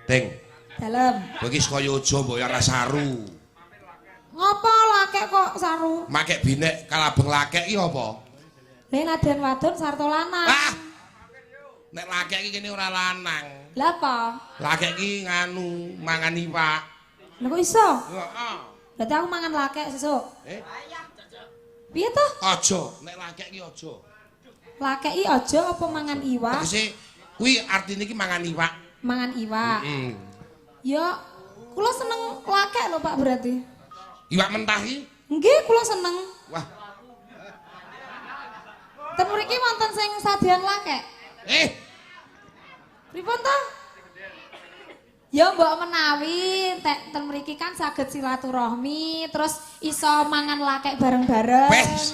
Ting. Dalem. Kowe iki saka Yojo mbok ya ora saru. Ngopo lakek kok saru? Makek binek kalabeng lakek iki apa? Lha nadan wadon sarta lanang. Ah. Nek lakek iki kene ora lanang. Lah apa? Lakek iki nganu mangan iwak. Lha kok iso? Heeh. Berarti aku mangan lakek sesuk. Eh? Piye to? Aja, nek lakek iki aja. Lakek iki aja apa mangan iwak? Tegese kuwi artine iki mangan iwak. Mangan iwak. Heeh. Ya, kula seneng lakek lho Pak berarti. Iwak mentah iki? Nggih, kula seneng. Wah. Ten mriki wonten sing sadean lakek. Eh. Pripun to? Ya mbok menawi ten mriki kan saged silaturahmi, terus iso mangan lakek bareng-bareng. Wes.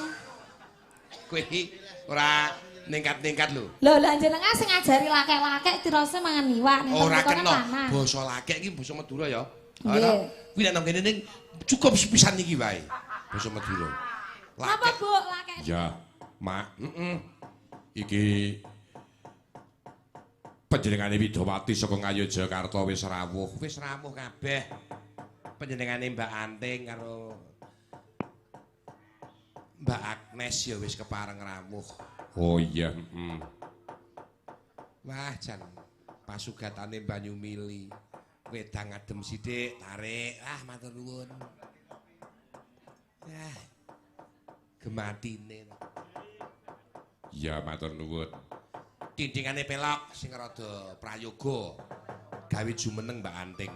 Kowe iki ora ningkat-ningkat lho. Lho, lha jenengan sing ngajari lakek-lakek tirose mangan iwak nek ora kan kena. Basa lakek iki basa Madura ya. Ora. Kuwi nek nang kene ning cukup sepisan iki wae. Basa Madura. Napa Bu lakek? Ya, Mak. Heeh. Iki panjenengane Widowati saka Ngayogyakarta wis rawuh kabeh. Panjenengane Mbak Anting karo Mbak Agnes ya wis kepareng rawuh. Oh iya, heeh. Wah, jan pasugatane banyu mili. Wedang adem sithik, tarik. Ah, matur nuwun. Ah. Gematine. Ya, matur nuwun. Dindingane pelok sing rada prayoga gawe jumeneng Mbak Anting.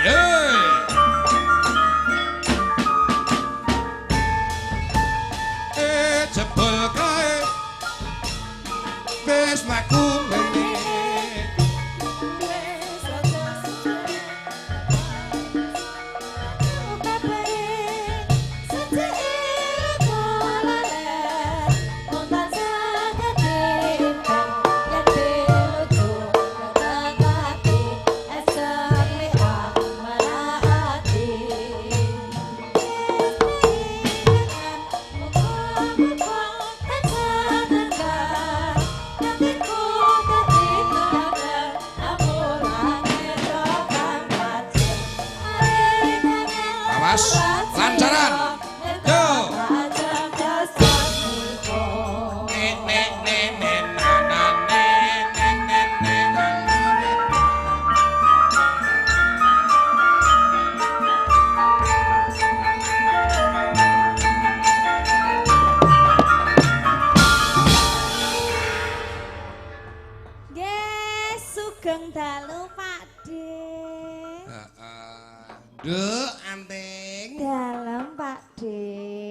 Yeay! Jebul kae wis mlaku ngene. Lancaran. Yo. Nggih, sugeng dalu Pak De. Heeh. Nduk, Anting. Dalem Pak De.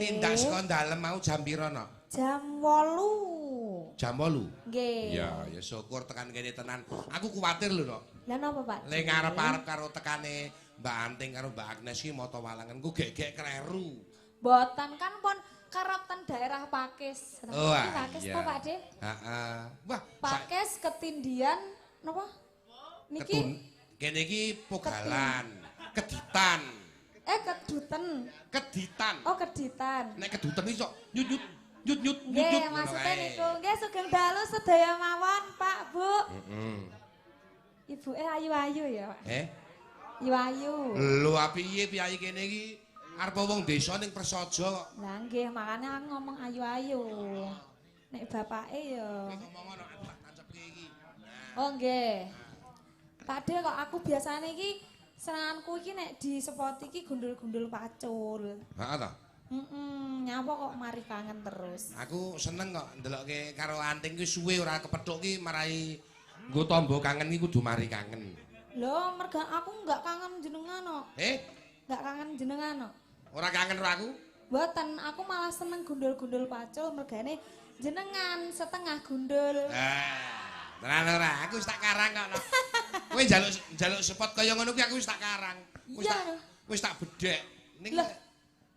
Tindak saka dalem mau jam pira no? Jam 8. Jam 8? Nggih. Ya, ya syukur tekan kene tenan. Aku kuwatir lho, no. Lah napa Pak? Le ngarep-arep karo tekane Mbak Anting karo Mbak Agnes iki mata walangenku gek-gek kleru. Mboten kan pun kerep ten daerah Pakis. Oh, Pakis iya. to Pak De? Heeh. Wah, Pakis ketindian napa? Niki kene iki Pogalan, Keditan. Keduten. Keditan. Oh, Keditan. Nek keduten iki sok nyut nyut nyut nyut nyut. Nggih, maksude niku. Nggih, sugeng dalu sedaya mawon, Pak, Bu. Heeh. Ibuke ayu-ayu ya, Pak. Eh? Ayu-ayu. Lho, piye piyayi kene iki arep wong desa ning Prasaja kok. Lah nggih, makane aku ngomong ayu-ayu. Nek bapake ya. Ngomong ngono tak tancepke iki. Oh, nggih. Pak De kok aku biasane iki senenganku iki nek di spot iki gundul-gundul pacul. Heeh ta? Heeh, nyapa kok mari kangen terus. Aku seneng kok ndelokke karo Anting ki suwe ora kepethuk ki marai nggo tombo kangen iki kudu mari kangen. Lho, merga aku enggak kangen jenengan kok. Eh? Enggak kangen jenengan kok. Ora kangen karo aku? Mboten, aku malah seneng gundul-gundul pacul mergane jenengan setengah gundul. Tenan ora, aku wis tak karang kok. Kowe njaluk spot kaya ngono kuwi aku wis tak karang. Wis tak bedhek.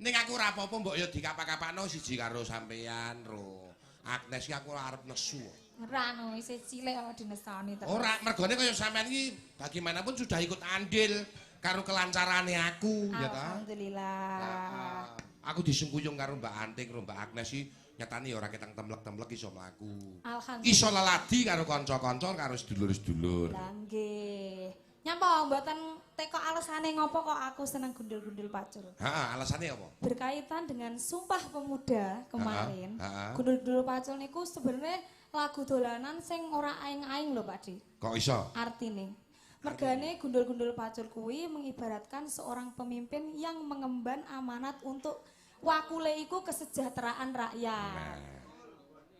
Ning aku ora apa-apa mbok ya dikapak-kapakno siji karo sampean ro. Agnes ki aku ora arep nesu. Ora no, isih cilik kok dinesoni terus. Ora, mergone kaya sampean iki bagaimanapun sudah ikut andil karo kelancarane aku ya ta. Alhamdulillah. Aku disengkuyung karo Mbak Anting karo Mbak Agnes iki nyatane ya ora ketang temlek-temlek iso mlaku. Alhamdulillah. Iso leladi karo kanca-kanca karo sedulur-sedulur. Lah nggih. Nyapa mboten teko alasane ngopo kok aku seneng gundul-gundul pacul? Heeh, alasane apa? Berkaitan dengan Sumpah Pemuda kemarin. Heeh. Gundul-gundul pacul niku sebenarnya lagu dolanan sing ora aing-aing lho Pak Di. Kok iso? Artine. Mergane gundul-gundul pacul kuwi mengibaratkan seorang pemimpin yang mengemban amanat untuk wakule iku kesejahteraan rakyat. Nah.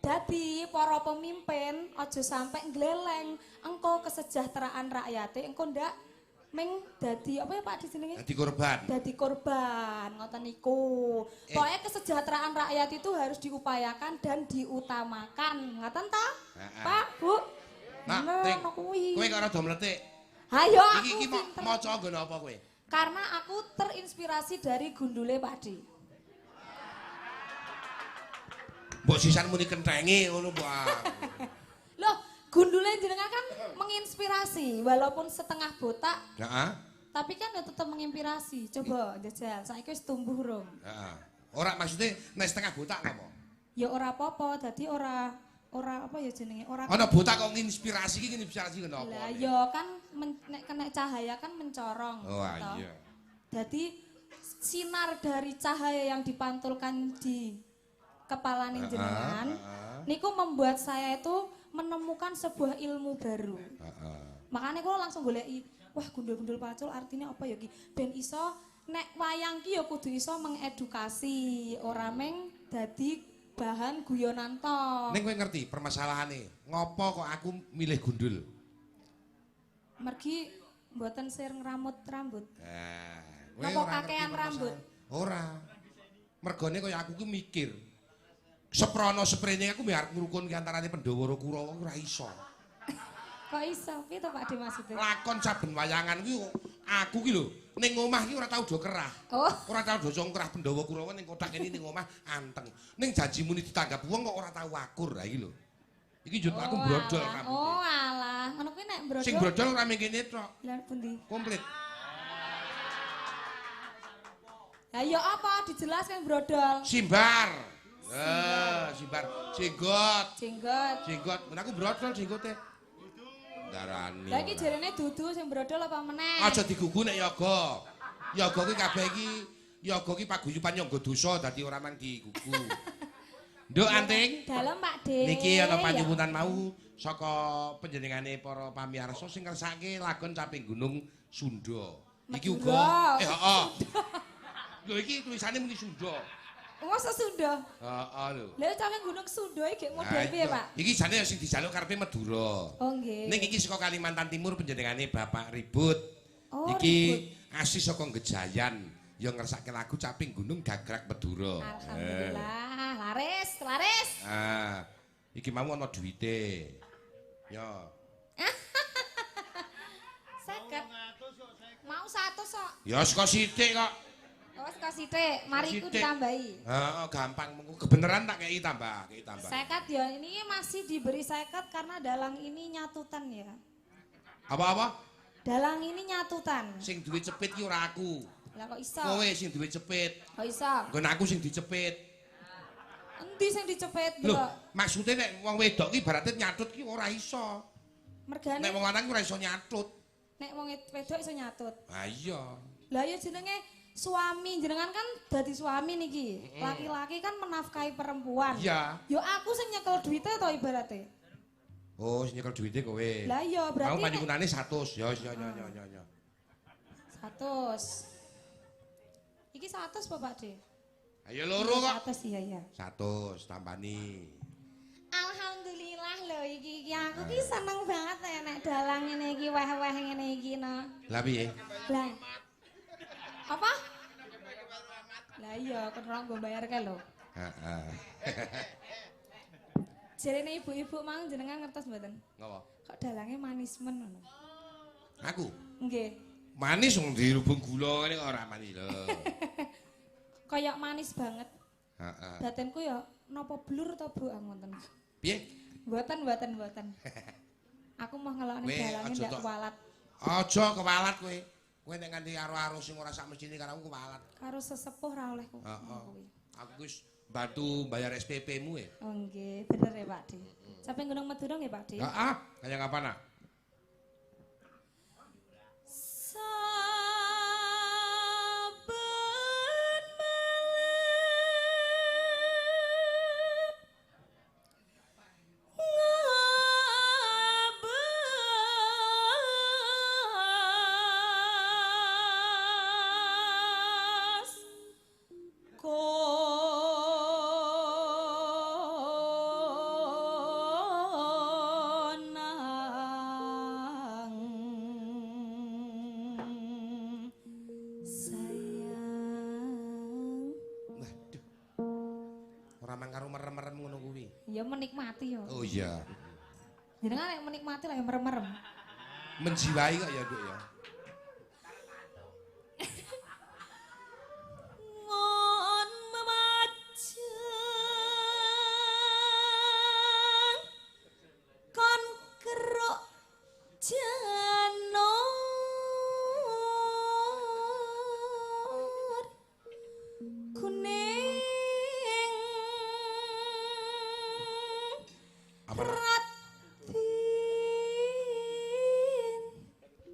Dadi para pemimpin aja sampe ngleleng, engko kesejahteraan rakyate engko ndak ming dadi apa ya Pak dijenenge? Dadi korban. Dadi korban ngoten niku. Pokoke kesejahteraan rakyat itu harus diupayakan dan diutamakan. Ngoten ta? Heeh. Pak, Bu. Nah, Ting, Ngono kuwi. kowe kok rada mletik. Hayo aku Iki iki pinter. maca nggon apa kowe? Karena aku terinspirasi dari gundule Pak Di. Mbok sisan muni kenthenge ngono mbok. Loh, gundule jenengan kan menginspirasi walaupun setengah botak, Heeh. tapi kan ya tetep menginspirasi. Coba jajal, saiki wis tumbuh rong. Heeh. Ora maksudnya nek setengah botak apa? Ya ora apa-apa, dadi ora ora apa ya jenenge? Ora Ana botak kok nginspirasi iki nginspirasi ngono apa? Lah ya kan nek kena cahaya kan mencorong. Oh toh. iya. Dadi sinar dari cahaya yang dipantulkan di kepala jenengan niku membuat saya itu menemukan sebuah ilmu baru. Heeh. Makanya kula langsung goleki, wah gundul-gundul pacul artinya apa ya ki? Ben iso nek wayang ki ya kudu iso mengedukasi, ora meng dadi bahan guyonan tok. Ning kowe ngerti permasalahane, ngopo kok aku milih gundul? Mergi mboten sir ngramut rambut. Nah, kowe Napa ora ngerti kakean rambut? permasalahan. Ora. Mergone kaya aku ki mikir. Seprono seprene aku arep ngrukun ki antarane Pandhawa karo Kurawa ora iso. Kok iso? Piye to Pak De maksudnya? Lakon saben wayangan kuwi aku ki lho ning omah ki ora tau do kerah. Oh, Ora tau do kerah Pandhawa Kurawa ning kotak kene ning omah anteng. Ning janji muni ditanggap wong kok ora tau akur. Ha iki lho. Iki njut aku brodol rambute. Oh alah, ngono kuwi nek brodol. Sing brodol ora mung kene tok, Lah pundi? komplit. Lah ya apa dijelaskan brodol? Simbar. Simbar. Jenggot. Jenggot. Jenggot. Men aku brodol jenggote. Darani. Lah iki jarene dudu sing brodol apa meneh? Aja digugu nek yoga. Yoga ki kabeh iki yoga ki paguyuban yoga dosa dadi ora mang digugu. Nduk Anting. Dalem Pak De. Niki ana panyuwunan mau saka panjenengane para pamirsa sing ngersake lagon Caping Gunung Sunda. Iki uga heeh. Lho iki tulisane muni Sunda. Masa Sunda? Heeh lho. Lha Caping Gunung Sunda iki model piye, Pak? Iki jane sing dijaluk karepe Madura. Oh nggih. Ning iki saka Kalimantan Timur panjenengane Bapak Ribut. Oh, iki Ribut. asli saka Gejayan ya ngersake lagu Caping Gunung Gagrak Madura. Alhamdulillah, laris, laris. Ah, iki mau ana duwite. Ya. 50. Mau 100 kok. Ya saka sithik kok. Oh, saka sithik, mari iku ditambahi. Heeh, gampang mengko kebeneran tak kei tambah, kei tambah. 50 ya, ini masih diberi 50 karena dalang ini nyatutan ya. Apa-apa? Dalang ini nyatutan. Sing duwe cepit ki ora aku. Lah kok iso? Kowe sing duwe cepit. Kok iso? Nggon aku sing dicepit. Endi sing dicepit, Lho, Mbok? maksudnya nek wong wedok ki ibaratnya nyatut ki ora iso. Mergane Nek wong lanang ki ora iso nyatut. Nek wong wedok iso nyatut. Ha iya. Lah ya jenenge suami, jenengan kan dadi suami niki. Laki-laki kan menafkahi perempuan. Iya. Ya aku sing nyekel duwite to ibarate. Oh, sing nyekel duwite kowe. Lah iya, berarti mau panyuwunane 100. Ya ya ya ya ya. 100. Iki 100 apa Pak De? Ayo loro kok. 100 iya iya. 100 tambani. Alhamdulillah lho iki aku ki seneng banget nek dalang ngene iki weh-weh ngene iki no. Lah piye? Lah. Apa? Lah iya kon ora nggo bayar kae lho. Heeh. Jarene ibu-ibu mang jenengan ngertos mboten? Ngopo? Kok dalange manis men ngono. Aku? Nggih. Manis wong dirubung gula ngene kok ora manis lho. Kayak manis banget. Heeh. Batinku ya napa blur to Bu ngoten. Piye? Mboten mboten mboten. Aku mau ngelokne dalange ndak kuwalat. Aja kewalat kowe. Kowe nek nganti aro-aro sing ora sak mestine karo aku kuwalat. Karo sesepuh ra oleh kuwi. Heeh. Aku wis bantu bayar SPP-mu e. Oh nggih, bener ya Pak De. Sampai Gunung Madura nggih Pak De? Heeh, kaya kapan ah? Saben malam ngabas konang sayang. Waduh. Ora mang karo merem-merem ngono kuwi. Ya menikmati ya. Oh iya. Jenengan nek menikmati lah ya merem-merem. Menjiwai kok ya, Nduk ya. Ngon memajang kon keruk janur kuning Apa ratin.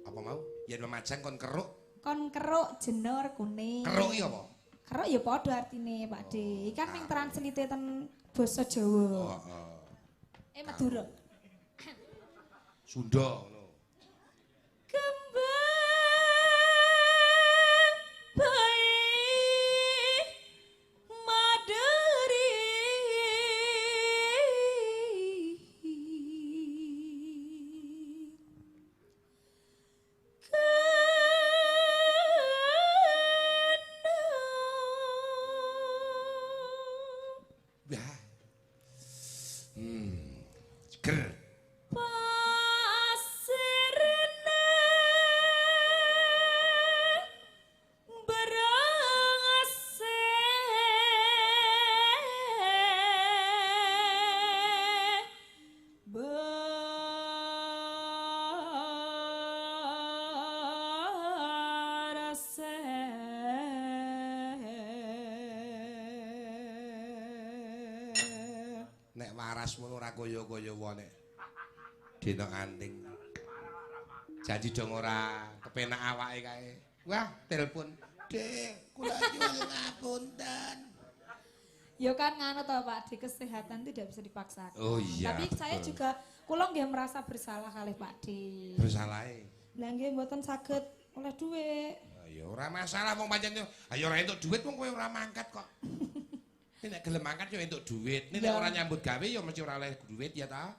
Apa mau? Yen memajang kon keruk, Kon keruk jenur kuning. keruk iki apa? Keruk ya padha artine Pak De. Iki kan ming translate ten basa Jawa. Heeh. Eh Madura. Sunda ngono. Kembang baik maderi. Kenang Wah. Hmm. Seger. Pasirne berangase berase. Nek waras ngono ora kaya-kaya wae nek dina anting. Janji dong ora kepenak awake kae. Wah, telepon. Dek, kula nyuwun ngapunten. Ya kan nganu toh Pak, di kesehatan tidak bisa dipaksakan. Oh iya. Tapi saya betul. juga kula nggih merasa bersalah kalih Pak De. Bersalahe. Lah nggih mboten saged oleh dhuwit. Ya ora masalah wong pancen yo. Ayo ora entuk dhuwit wong kowe ora mangkat kok. Nek nek gelem mangkat yo entuk dhuwit. Nek Ya. ora nyambut gawe yo mesti ora oleh dhuwit ya ta.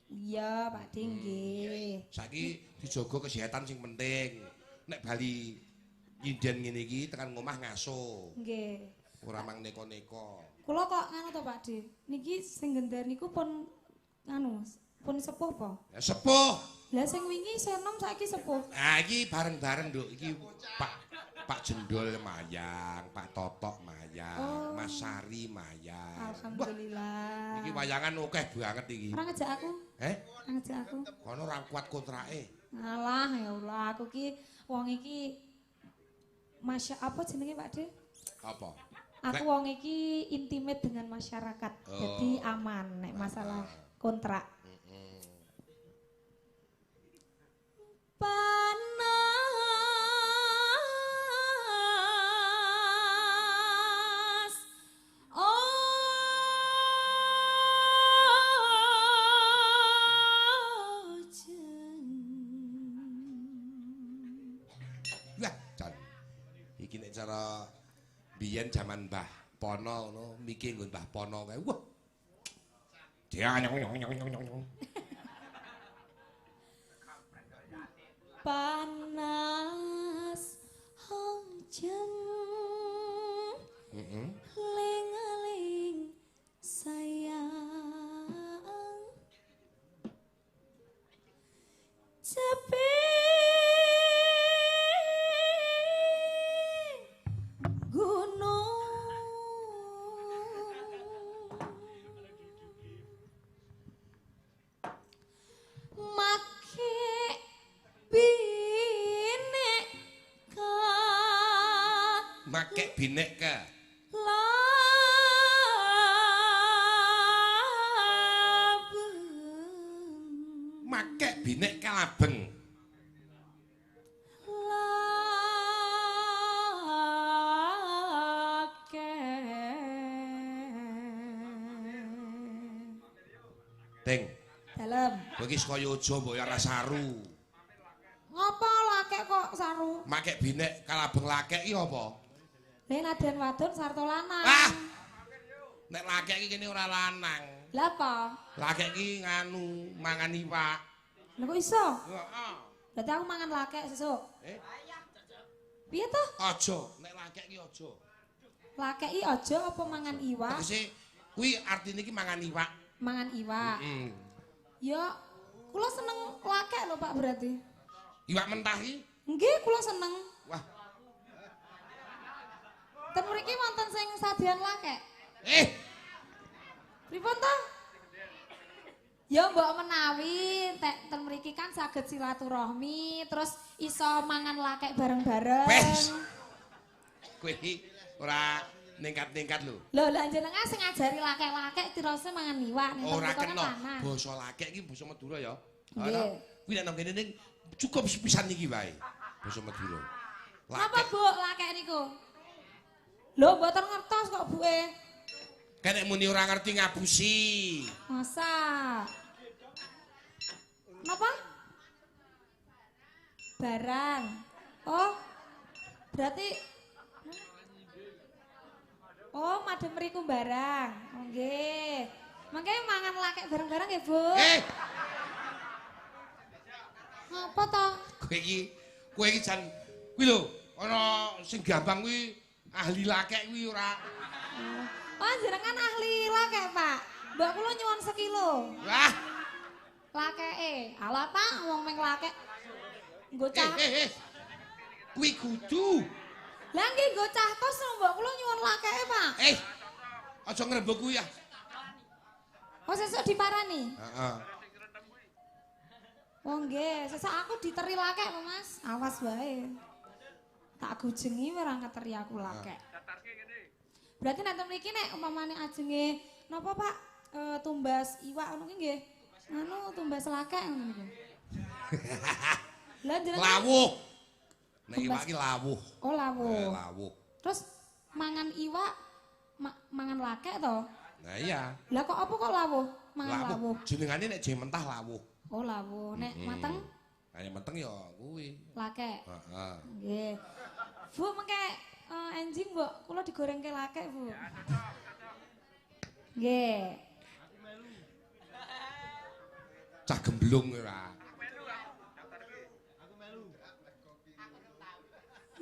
Iya Pak De nggih. Saiki dijaga kesehatan sing penting. Nek bali nyinden ngene iki tekan ngomah ngaso. Nggih. Ora mang neko-neko. Kula kok nganu to Pak De. Niki sing gender niku pun nganu, pun sepuh po. Ya sepuh. Lah sing wingi isih enom saiki sepuh. Nah iki bareng-bareng Nduk, iki Pak Jendol mayang, Pak Totok mayang, Oh. Mas Sari mayang. Alhamdulillah. Wah, iki wayangan akeh banget iki. Ora ngejak aku? Eh, Ora ngejak aku. kono ora kuat kontrake. Alah ya Allah, aku ki wong iki Masya apa jenenge Pak De? Apa? Aku wong iki intimate dengan masyarakat. Oh. Jadi aman nek masalah kontrak. Panas ojeng. Wah, jan. Iki nek cara biyen jaman Mbah Pono ngono, miki nggon Mbah Pono kae. Wah. Dia nyong nyong nyong nyong nyong. Panas ojeng. Heeh. Ling-ling sayang Cepi gunung Make binek Makek binek ke. Labeng. Makek binek kalabeng. Lakek. Ting. Dalem. Kowe iki kaya aja mbok ya ora saru. Ngopo lakek kok saru? Makek binek kalabeng lakek iki apa? Lha nadan wadon sarta lanang. Ah. Nek lakek iki kene ora lanang. Lah apa? Lakek iki nganu mangan iwak. Lha kok iso? Heeh. Berarti aku mangan lakek sesuk. Eh? Piye to? Aja, nek lakek iki aja. Lakek iki aja apa mangan iwak? Tegese kuwi artine iki mangan iwak. Mangan iwak. Heeh. Ya, kula seneng lakek lho Pak berarti. Iwak mentah iki? Nggih, kula seneng. Wah. Ten mriki wonten sing sadean lakek. Eh. Pripun to? Ya mbok menawi ten mriki kan saged silaturahmi, terus iso mangan lakek bareng-bareng. Wes. Kowe iki ora ningkat-ningkat lho. Lho, lha jenengan sing ngajari lakek-lakek tirose mangan iwak ning Ora kan kena. lanang. Basa lakek iki basa Madura ya. Nggih. Kuwi nek nang kene ning cukup sepisan iki wae. Basa Madura. Napa Bu lakek niku? Lho mboten ngertos kok buke. Kenek muni ora ngerti ngapusi. Masa? Napa? Barang. Oh. Berarti oh, madem mriku barang. Nggih. Mangke mangan lakek bareng-bareng nggih, Bu. Eh. Ngapa to? Kowe iki jan kuwi lho, ana sing gampang kuwi ahli lakek kuwi ora. Oh, jenengan ahli lakek, Pak. Mbak kula nyuwun sekilo. Wah. Lakeke. Alah, Pak, wong meng lakek. Nggo cah. Kuwi kudu. Lah nggih nggo cah kos mbok kula nyuwun lakeke, Pak. Eh. Aja ngrembug kuwi ya. Oh, sesuk diparani? Heeh. Oh nggih, sesuk aku diteri lakek lho, Mas. Awas wae. Tak gujengi ora ngeteri aku lakek. Berarti nek mriki nek umpamane ajenge napa Pak tumbas iwak ngono ki nggih. Anu tumbas lakek ngono niku. Lah jenengan lawuh. Nek iwak ki lawuh. Oh lawuh. Lawuh. Terus mangan iwak mangan lakek to? Nah iya. Lah kok apa kok lawuh? Mangan lawuh. Jenengane nek jeh mentah lawuh. Oh lawuh. Nek mateng? Nek mateng ya kuwi. Lakek. Heeh. Nggih. Bu mengke enjing mbok kula digorengke lakek, Bu. Nggih. Cah gemblung ora.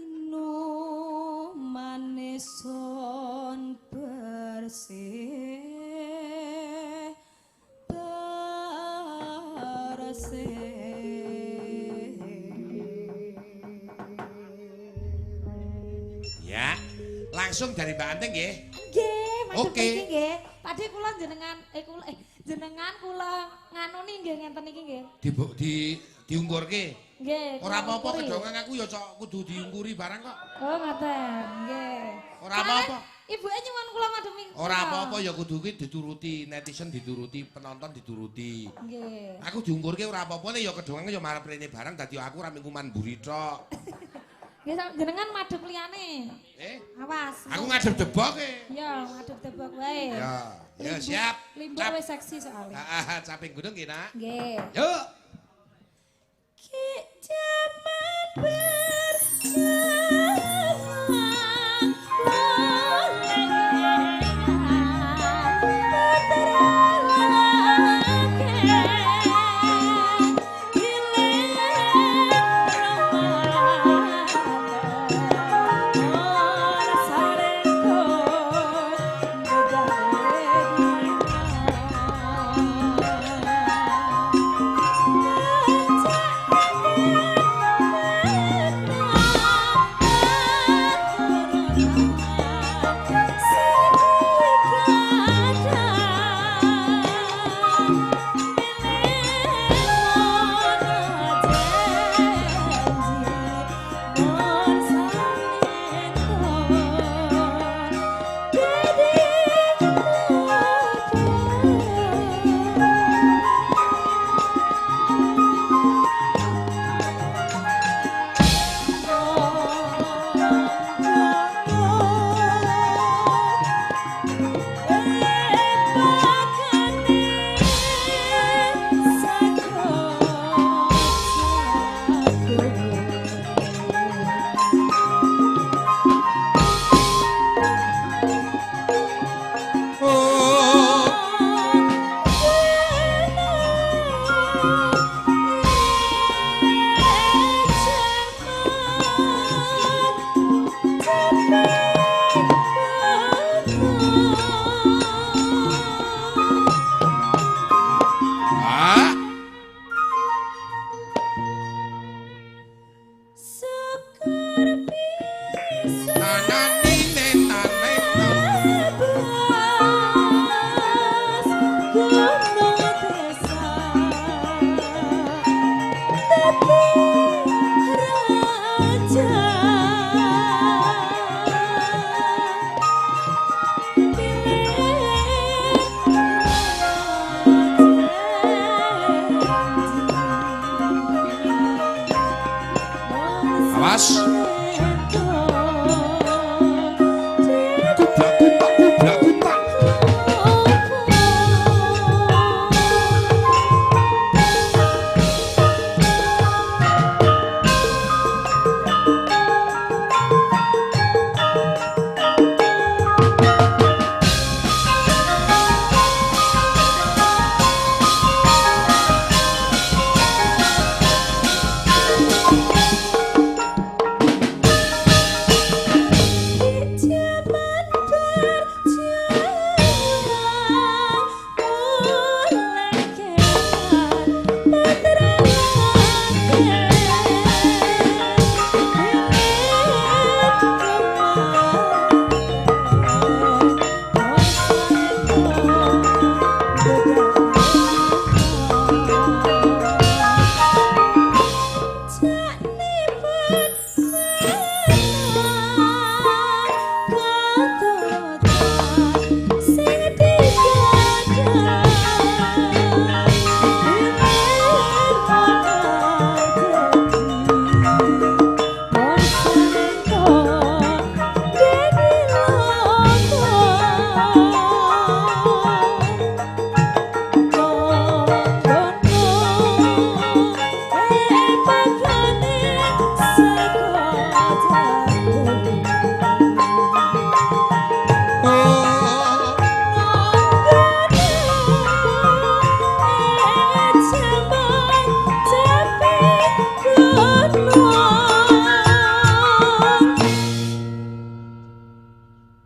Nu maneson bersih bersih. Ya, langsung dari Mbak Anting nggih. Nggih, madhep Oke. iki nggih. Pakde kula jenengan jenengan kula nganuni nggih ngenten iki nggih. Diungkurke. Nggih. Ora apa-apa kedongan aku ya cok kudu diungkuri barang kok. Oh ngoten, nggih. Ora apa-apa. Ibuke nyuwun kula madhep. Ora apa-apa ya kudu kuwi dituruti, netizen dituruti, penonton dituruti. Nggih. Aku diungkurke ora apa-apa ya kedongan ya marep rene barang dadi aku ora mung kuman mburi tok. Nggih jenengan madhep liyane. Eh? Awas. Aku ngadep debok e. Ya, ngadep debok wae. Ya, ya siap. Limbuk wis seksi soalnya. Heeh, caping gunung nggih, Nak. Nggih. Yuk. Ki jaman berjalan Gas. Kublak kuntak kublak kuntak.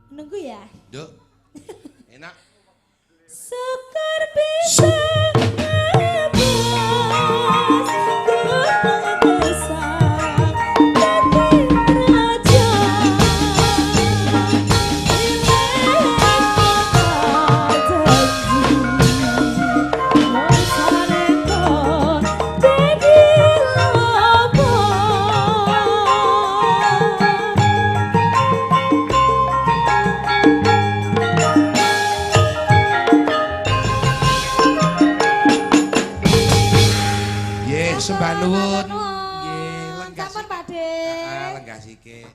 Nunggu ya. Nduk. Enak. Syukur bisa ngebas gunung besar dadi raja. Nggih, sembah nuwun. Nggih, lenggah. Sampun, Pak De. Heeh, lenggah sikik.